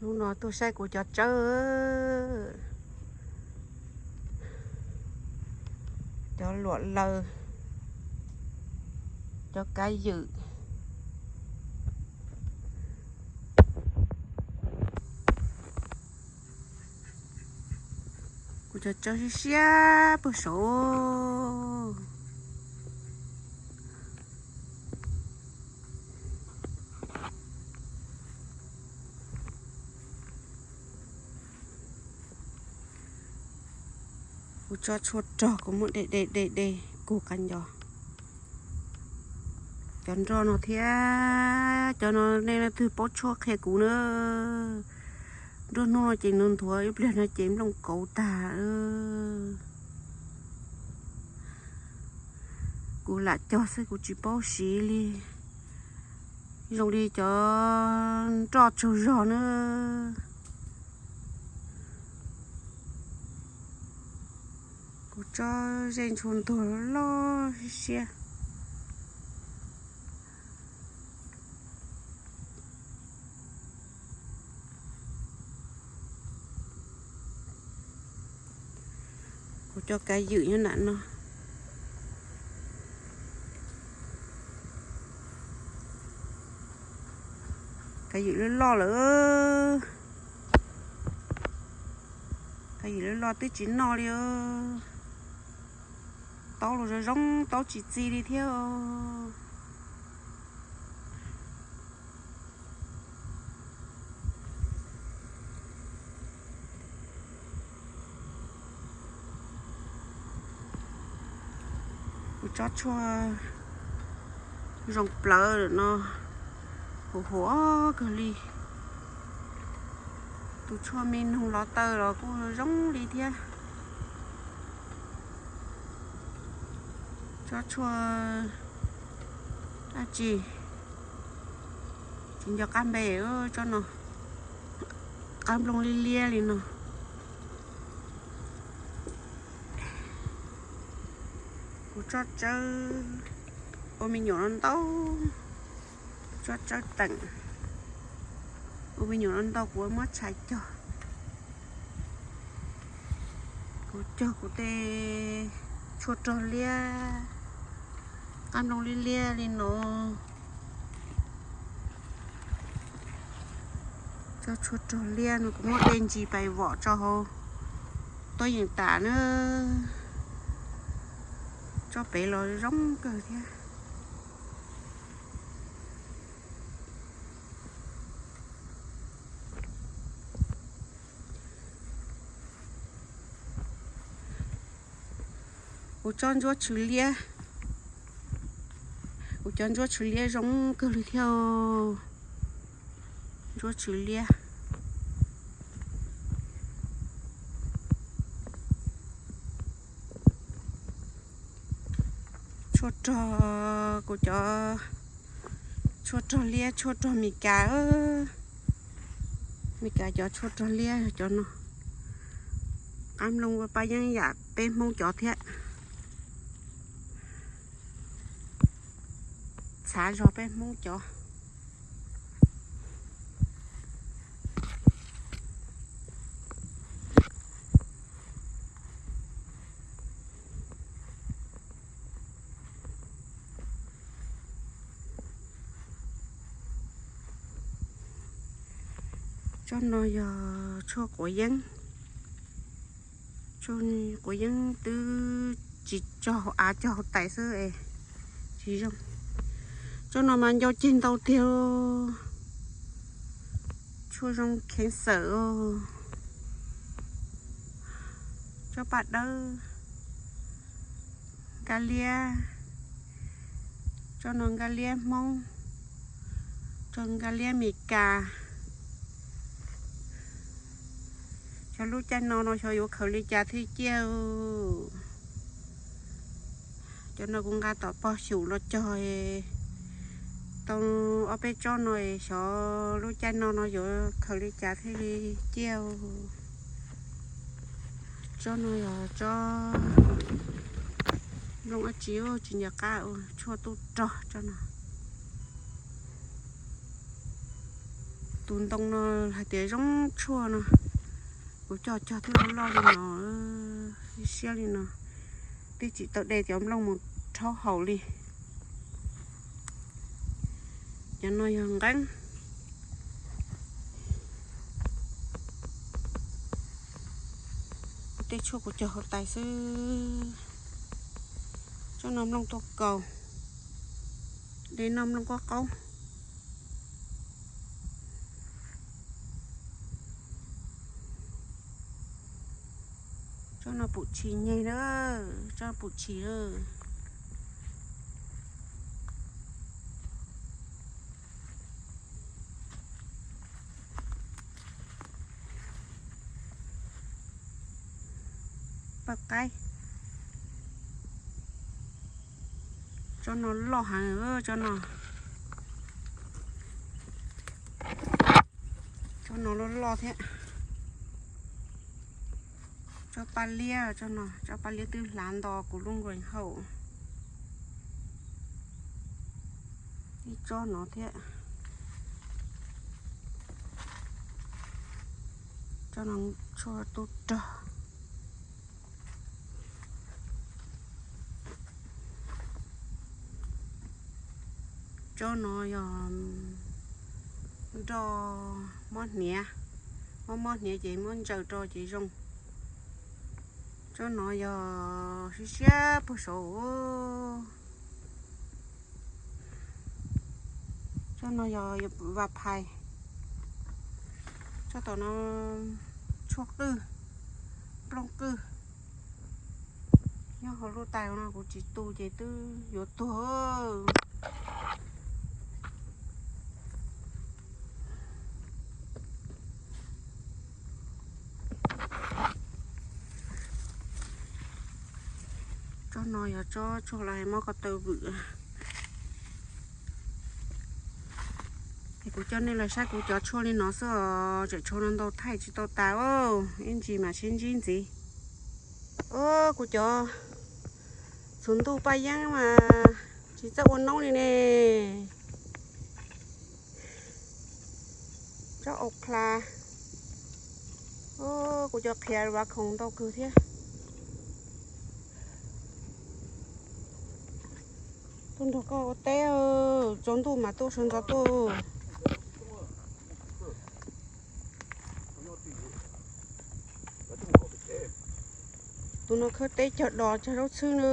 Hnub no tuaj saib kuv cov tsawb, cov luam laws, cov kav ywm. Kuv cov tsawb siab siab puag saud. Kuv tso tshuaj rog, kuv muab de de de de kug qas ncos. Cov nroj no thiab, cov no nej leej twg paub tshuaj qhia kuv na. Nruab hnub no ces nws nthuav, ib pliag no ces nplooj kauv tag. Kuv lam cog xwb kuv tsis paub siv li. Zoo li cov nroj tsaug zog na. Kuv tsob zej ntshua ntuag loj siab. Kuv cov kav ywm nyob nram no. Kav ywm loj loj lawm. Kav ywm loj loj twb tsis noj li. Taub los zoo zoo, taub tsis txi li thiab. Kuv tsob tshuaj zoo plawv no, huv huv kawg li. Tus tshuaj me noog los taw los kuj zoo li thiab. Tsob tshuaj dab tsi tsis nco qab npe, tsob no qab nplooj liab liab li no. Kuv tsob tsawb ua me nyuam no ntau, tsob tsawb teem ua me nyuam no ntau, kuv muab tshais cog. Kuv cog kuv tej tshuaj rog liab, qab nplooj liab liab li no. Tsob tshuaj rog liab no kuv muab tej ntsis pais vom tso hauv tuab yeem tas na. Tsob pem los zoo kawg thiab. Kuv tsob ntsuab tshwm liab, kuv cov ntsuab tshwm liab zoo kawg li thiab. Ntsuab tshwm liab. Tshuaj rog, kuv cov tshuaj rog liab, tshuaj rog Mes Kas. Mes Kas cov tshuaj rog liab yog cov no. Qab nplooj ua paj yeeb yam peb Hmoob cov thiab. Txhav zog peb Hmoob cov. Tsob no yog tshuaj quav yeeb. Tshuaj quav yeeb twb tsis cog hauv av, cog hauv tais xwb es tsis zoo. Tsob no mas ncau ceg ntau tiag. Tshuaj zoo kheev xawm. Tsob paj dawb, nkaj liab. Tsob no nkaj liab Hmoob, tsob nkaj liab Mes Kas. Xyov lub caij no no xyov yuav khaws li cas thiaj ciaj. Cov no kuv nqa tom pog xyum los cog, tau ob peb tsob no, xyov lub caij no no yuav khaws li cas thiaj li ciaj. Tsob no yog tsob nplooj dab tsi, tsis nco qab, ua tshuaj tub rog tsob no. Tus ntoo no hais tias zoo tshuaj no, kuv cog cog twb loj loj li no, siab siab li no, twb tsis tau de cov nplooj mus rhaub haus li. Cov no yog nqeeb. Tej tshuaj kuv cog hauv tais xwb. Tsob no nplooj tuaj kaus, de noj nplooj qaub qaub. Tsob no pum tshis nyeg na, tsob pum tshis na. Paj qaib. Tsob no loj heev, tsob no. Tsob no loj loj thiab. Tsob paj liab, tsob no, tsob paj liab twb hlav nto kuv lub nkaus hauv. Ib tsob no thiab. Tsob no tshuaj tub rog. Tsob no yog nroj mob hniav, mob mob hniav ces muab ntsaws rau ces zoo. Tsob no yog siab siab puag saud. Tsob no yog vas phais. Tsob tom no tshuaj qwj, nplooj qwj. Nyob hauv lub tais no kuv tsis tu ces twb yuav tuag. Tsob no yog tsob tshuaj los mob ko taw vwm. Es kuv coj nej los saib kuv cov tshuaj li no xwb os, tseem tshuav no ntau thaij tsis tau tas os, ib ntsis mam sib ntsib ntxiv. Os, kuv cov txhuv ntuj paj yeeb mas tsis txawj ua noob li ne. Tsob au qhla. Os, kuv cov qhiav vas khoom ntau kawg thiab. Tuaj nrog koj ua teb, tsaus ntuj mas tuaj sawv ntxov tuaj. Tus no khawb teb cog dos cog zaub txhwb na.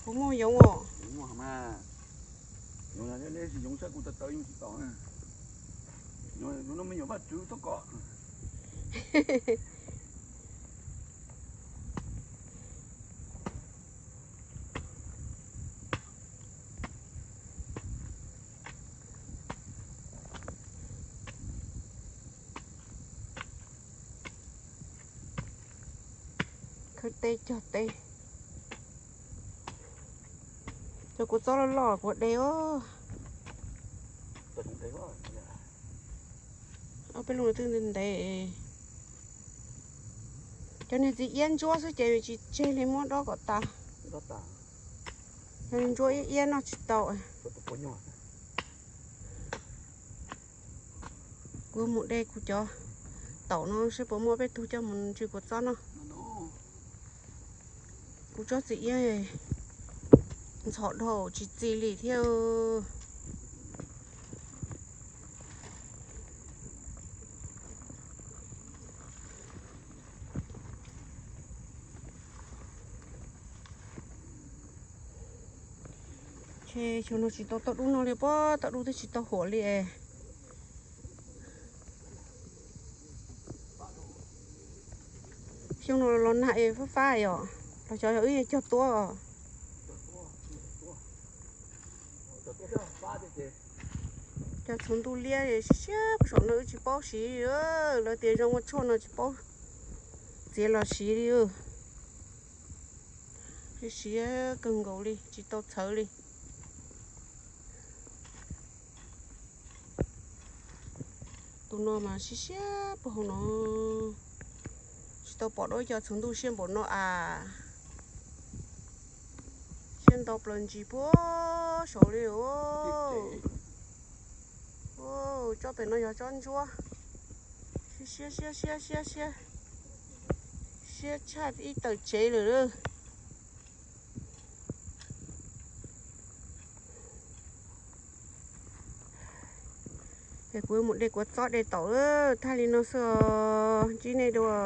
Kuv muaj yoov os. Khawb teb cog teb. Cov kua txob loj loj kuv de os. Ob peb lub twb ntev ntev. Cov niag txiv iab ntsuab xwb ces tsis tseg li, muab dob kom tas. Yog ntsuab iab iab noj tsis tau. Kuv mus de kuv cov taum no seb puas muaj peb tug coj mus ntsis kua txob noj. Kuv tsob txiv iab ntxhov dhau tsis txi li thiab. Ces xyoo no tsis tau toj dub no li pob, toj dub twb tsis tau huam li es. Xyoo no los nag es fab fab yom, los xyov yog wb cog tuab os. Cov txhuv ntuj liab siab siab puag saum no wb tsis paub siv, lawv tias zoo ua tshuaj no tsis paub txiav los siv li. Siab siab kawg nkaus li tsis tau txhawv li. Tus no mas siab siab puag hauv no, tsis tau pom dua cov txhuv ntuj siab npaum no as. Ntau plaws ntsis puag saud li. Tsob pem no yog tsob ntsuab. Siab siab siab siab siab siab, siab tshaj ib tawm tsev lawm. Es kuv mus de kuv txob de taum thaj li no xwb os, ntsib nej dua.